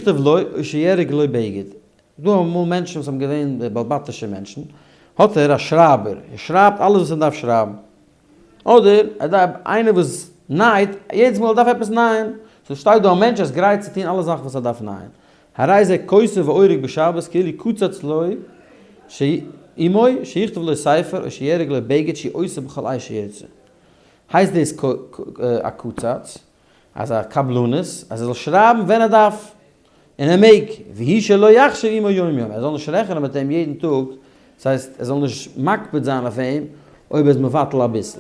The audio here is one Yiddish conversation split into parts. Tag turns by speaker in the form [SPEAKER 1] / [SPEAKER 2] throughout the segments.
[SPEAKER 1] שיכתוב לו או שיארוג לו בגד. דא אמאל מענטשן וואס האבן געווען בעל-בתישע מענטשן, האט ער א שרייבער, ער שרייבט אלעס וואס ער דארף שרייבן. אדער ער דארף איינער וואס נייט, יעדעס מאל ער דארף עפעס נייען. so שטייט דא א מענטש איז גרייט צו טון אלע זאכן וואס ער דארף נייען. הרי זה כותב ואורג בשבת כאילו קצץ לו עמו שיכתוב לו ספר או שיארוג לו בגד שהוא עושה בכל עת שירצה. הייסט דאס א קצץ, אז א קבלנות, אז ער זאל שרייבן ווען ער דארף, און ער מעג, והוא שלא יחשב עמו יום יום, ער זאל נישט רעכענען מיט אים יעדן טאג, דאס הייסט ער זאל נישט מקפיד זיין אויף אים אויב ער איז מבטל אביסל.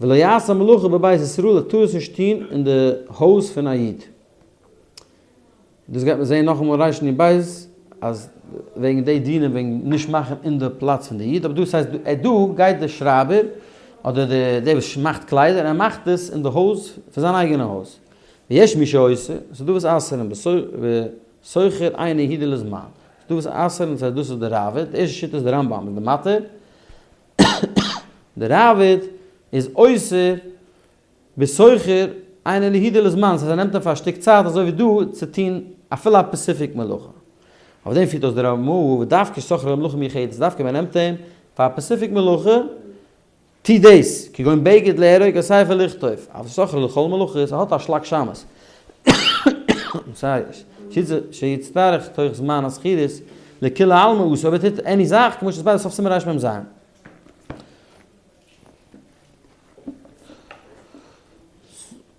[SPEAKER 1] ולא יעשה מלאכה בבית ישראל, ער טאר עס נישט טון אין די הויז פון א איד. דאס גייט מען זעהן נאכאמאל ריש נ בית אז וועגן די דינים וועגן נישט מאכן אין די פלאץ פון די איד אבער דאס הייסט דא גייט די שרייבער אדער די דער וואס מאכט קליידער ער מאכט עס אין די הויז פון זיין אייגענע הויז ויש מי שעושה ס'איז דא וואס אסר'ן בשוכר אינו יהודה לזמן ס'איז דא וואס אסר'ן דאס הייסט דאס איז די ראבד די ערשטע שיטה איז די רמב ם איז די מתיר די ראבד איז אוסר בשוכר אינו יהודה לזמן, ס'הייסט ער נעמט אים פאר א שטיק צייט אזוי ווי דא צו טון אפילו א specific מלאכה. אויף דעם פירט אויס דער רמ א, ודווקא ששכרו למלאכה מיוחדת, דווקא ווען ער נעמט אים פאר א specific מלאכה, טו דאס, כגון בגד לארוג או ספר לכתוב, אבל ששכרו לכל מלאכות, ער האט א שלאק שמות. שיצטרך תוך זמן השכירות לכולי עלמא אסור, אויב ער טוט any זאך, כמו שתתבאר בסוף סימן רמ ז.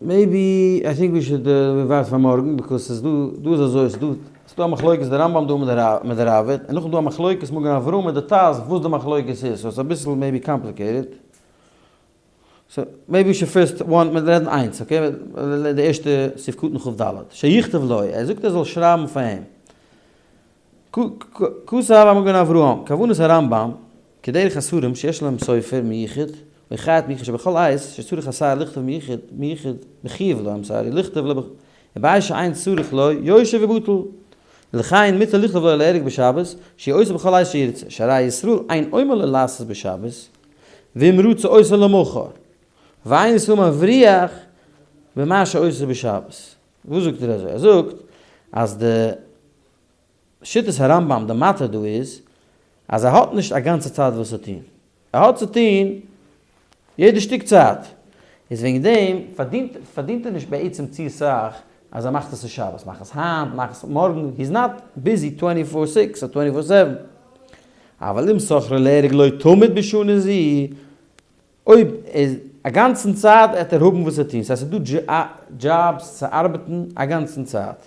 [SPEAKER 1] maybe I think we should ווארט פאר מארגן because ס'איז דא דא איז אזוי ס'איז דא ס'איז דא א מחלוקת די רמב ם דא מיט די ראבד און נאכדעם דא א מחלוקת מגן אברהם מיט די טז וואס די מחלוקת איז so ס'איז אביסל maybe complicated so maybe we should first one מיר רעדן איינס okay די ערשטע סעיף קטן כ ד שיכתוב לו ער זאגט ער זאל שרייבן פאר אים כתב המגן אברהם כוונת הרמב ם כדרך הסרים שיש להם סופר מיוחד או חייט מיוחד שבכל עת שצריך השר לכתוב מיוחד מיוחד מחויב לו I'm sorry לכתוב לו ובעת שאין צריך לו יושב ובטל לכן מותר לכתוב לו לארוג בשבת שיעשה בכל עת שירצה שהרי ישראל אין אומר לו לעשות בשבת ואם רצה עושה למחר ואין ישראל מבריח במה שעושה בשבת וואס זאגט ער אזוי? ער זאגט אז די שיטת הרמב ם די מתיר דא איז אז ער האט נישט א גאנצע צייט וואס צו טון, ער האט צו טון יעדע שטיק צייט, איז וועגן דעם פארדינט פארדינט ער נישט בעצם צו סאך אז ער מאכט עס אין שבת, מאך עס היינט, מאך עס מארגן, he is not busy twenty four six אדער twenty four seven. אבל אם שכרו לארוג לו תמיד בשנה זו, אויב איז א גאנצן צייט עט ער האבן וואס צו טון, ס'הייסט ס'איז דא דזשאבס צו ארבעטן א גאנצן צייט.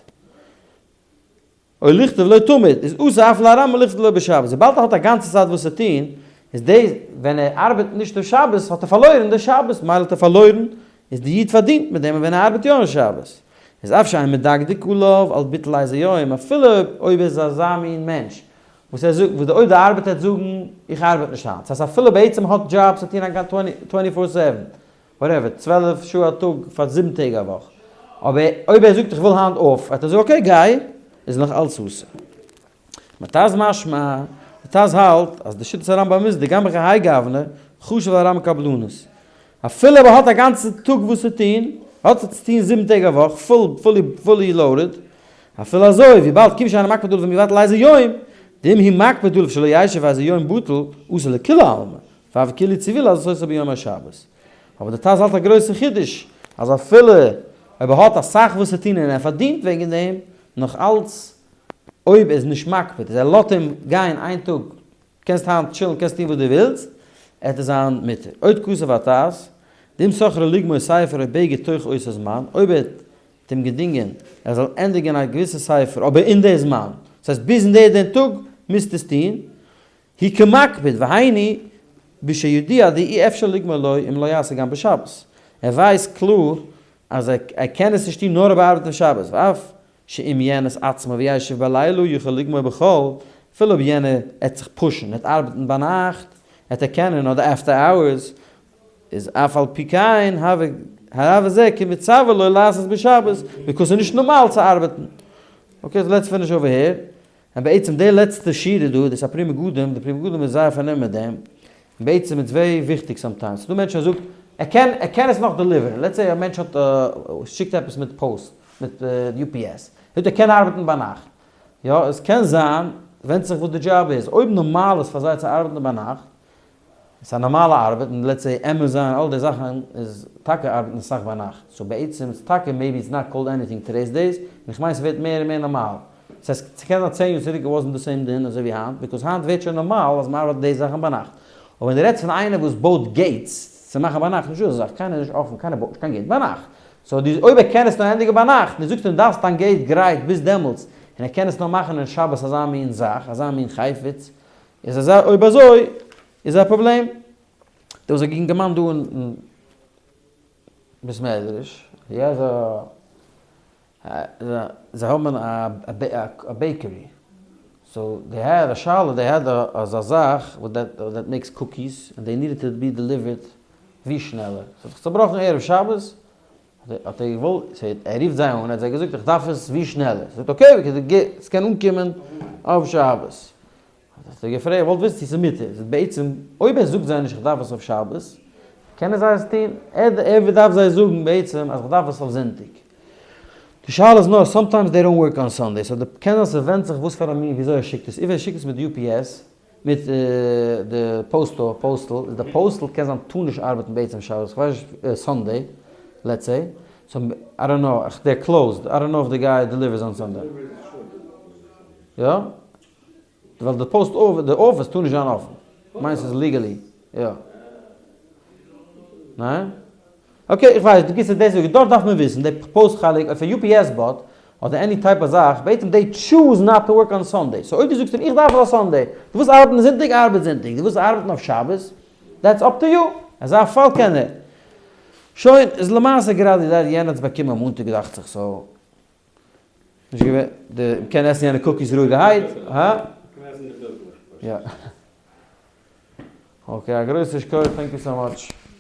[SPEAKER 1] אוי לכתוב לו תמיד, איז אסור אף להרמב ם לכתוב לו בשבת, וויבאלד ער האט א גאנצע צייט וואס צו טון, איז דאס ווען ער ארבעט נישט אויף שבת האט ער פארלוירן די שבת, מילא האט ער פארלוירן, איז די איד פארדינט מיט דעם ווען ער ארבעט יא אין שבת. איז אף שאין מדקדק עליו על ביטול איזה יום, אפילו אויב ער איז אזא מין מענטש וואס ער זאגט, וואס אויב די ארבעטער וועט זאגן איך ארבעט נישט היינט, ס'הייסט אפילו בעצם האט דזשאבס צו טון א twenty four seven, whatever, 12 שעה א טאג פאר זיבן טעג א וואך, אבער אויב ער זאגט איך וויל היינט off, וועט ער זאגן okay גיי, איז נאך אלץ אסור. מטז משמע, די טז האלט אז די שיטת הרמב ם איז דגם בכהאי גוונא, חשוב על הרמב ם קבלנות. אפילו אויב ער האט א גאנצע טאג וואס צו טון, האט ער צו טון זיבן טעג א וואך, full fully fully loaded, אפילו אזוי, וויבאלד כיוון שאינו מקפיד עליו אם יבטל איזה יום, דאם הוא מקפיד עליו שלא ישב איזה יום בטל, אסור לכולי עלמא, והוי כאילו ציווי לעשותו ביום השבת. אבער די טז האלט א גרויסע חידוש, אז אפילו אויב ער האט אסאך וואס צו טון און ער פארדינט וועגן דעם, נאך אלץ אויב ער איז נישט מקפיד, אז ער לאזט אים גיין איין טאג, קענסט היינט טשילן קענסט טון וואס דו ווילסט, עט עס זיין מותר. עוד כתב הטז, דאם שכרו לגמור ספר או בגד תוך אותו זמן, אויב ער האט אים געדינגען ער זאל ענדיגען א געוויסע ספר אבער אין די זמן, דאס הייסט ביז אין די דעם טאג מוזטו עס טון, הוא כמקפיד, והיינו בשיודע דאי אפשר לגמור לו אם לא יעשה גם בשבת, ער ווייסט קלאר אז ער קען עס נישט טון נאר אויב ער ארבעט אין שבת, ואף שאם יאנוס עצמו וישב בלילה יוכל לגמור בחול, אפילו אויב יענער עט זיך פושן, עט ארבעטן ביינאכט, עט ער קענען, אדער after hours, איז אף על פי כן הוי הרב הזה כמצווה לו לעשות בשבת, because ס'איז נישט נארמאל צו ארבעטן. okay, so let's finish over here. און בעצם די לעצטע שורה דא, דאס איז א פרי מגדים, די פרי מגדים איז זייער פארנומען מיט דעם, און בעצם it's very וויכטיג sometimes, ס'דא מענטשן וואס זאגט ער קען ער קען עס נאך דעליווערן, let's say א מענטש האט שיקט עפעס מיט פאסט, מיט UPS, היות ער קען ארבעטן ביינאכט. יא, עס קען זיין, ווענדט זיך וואס די דזשאב איז. אויב נארמאל איז פאר זיי צו ארבעטן ביינאכט, עס איז א נארמאלע ארבעט, און let's say Amazon אלע די זאכן איז טאקע ארבעטן אסאך ביינאכט. so בעצם איז טאקע maybe it's not called anything today's days, און איך מיין ס'ווערט מער און מער נארמאל. ס'הייסט, ס'קען זיין 10 יאר צוריק it wasn't the same דין אזוי ווי היינט, because היינט ווערט שוין נארמאל אז מ'ארבעט די זאכן ביינאכט. אבער ווען דו רעדסט פון איינער וואס בויט gates צו מאכן ביינאכט, נישטא אזא זאך, קיינער איז נישט אפן, קיינער בויט נישט קיין gate ביינאכט. so דו אויב ער קען עס נאר ענדיגן ביינאכט, און דו זאגסט אים דארפסט דיין gate גרייט ביז דעמאלטס, און ער קען עס נאר מאכן אין שבת אזא מין זאך, אזא מין חפץ, איז אזא אויב אזוי איז א פראבלעם. דא איז א אינגערמאן דא אין בית מדרש, יא איז א זיי האבן א bakery, so they had א שאלה, they had אזא זאך וואס that makes cookies, און they needed to be delivered ווי שנעלער, ס'האט זיך צובראכן ערב שבת, האט ער געוואלט, so ער רופט זיי אן, ער האט זיי געזאגט איך דארף עס ווי שנעלער, זאגט okay, ס'קען אנקומען אויף שבת, האט ער געפרעגט, איך וואלט וויסן צו ס'איז מותר, זאגט בעצם אויב ער זאגט זיי נישט איך דארף עס אויף שבת, קענען זיי עס טון, ער דארף זיי זאגן בעצם אז איך דארף עס אויף זונטאג. די שאלה איז נאר, sometimes they don't work on Sunday, so די קען זיין ס'ווענדט זיך וואס פאר א מין וויאזוי ער שיקט עס, אויב ער שיקט עס מיט UPS, מיט די post postal, איז די postal קען זיין טאר נישט ארבעטן בעצם שבת, איך ווייס נישט, Sunday, let's say, so I don't know, they're closed, I don't know if the guy delivers on Sunday. יא? ווייל די post די אפיס טאר נישט זיין אפן. כ'מיין ס'איז legally. יא. ניין? okay איך ווייס, בקיצור דאס זאג איך, דארט דארף מען וויסן, די פאוסט חלק אויף א UPS bot, אדער any type of זאך, בעצם they choose not to work on Sunday. so אויב דו זאגסט אים איך דארף עס אויף Sunday, דו ווילסט ארבעטן זונטאג ארבעט זונטאג, דו ווילסט ארבעטן אויף שבת, that's up to you. אזא פאל קען ער. שוין, איז למעשה גראדע יענער האט עס באקומען מאנטאג דאכט זיך, so נישט געווען, די מ'קען עסן יענע cookies רואיגערהייט, הא?
[SPEAKER 2] מ'קען עסן די בילדלעך.
[SPEAKER 1] יא. okay, א גרויסע שכוח, thank you so much.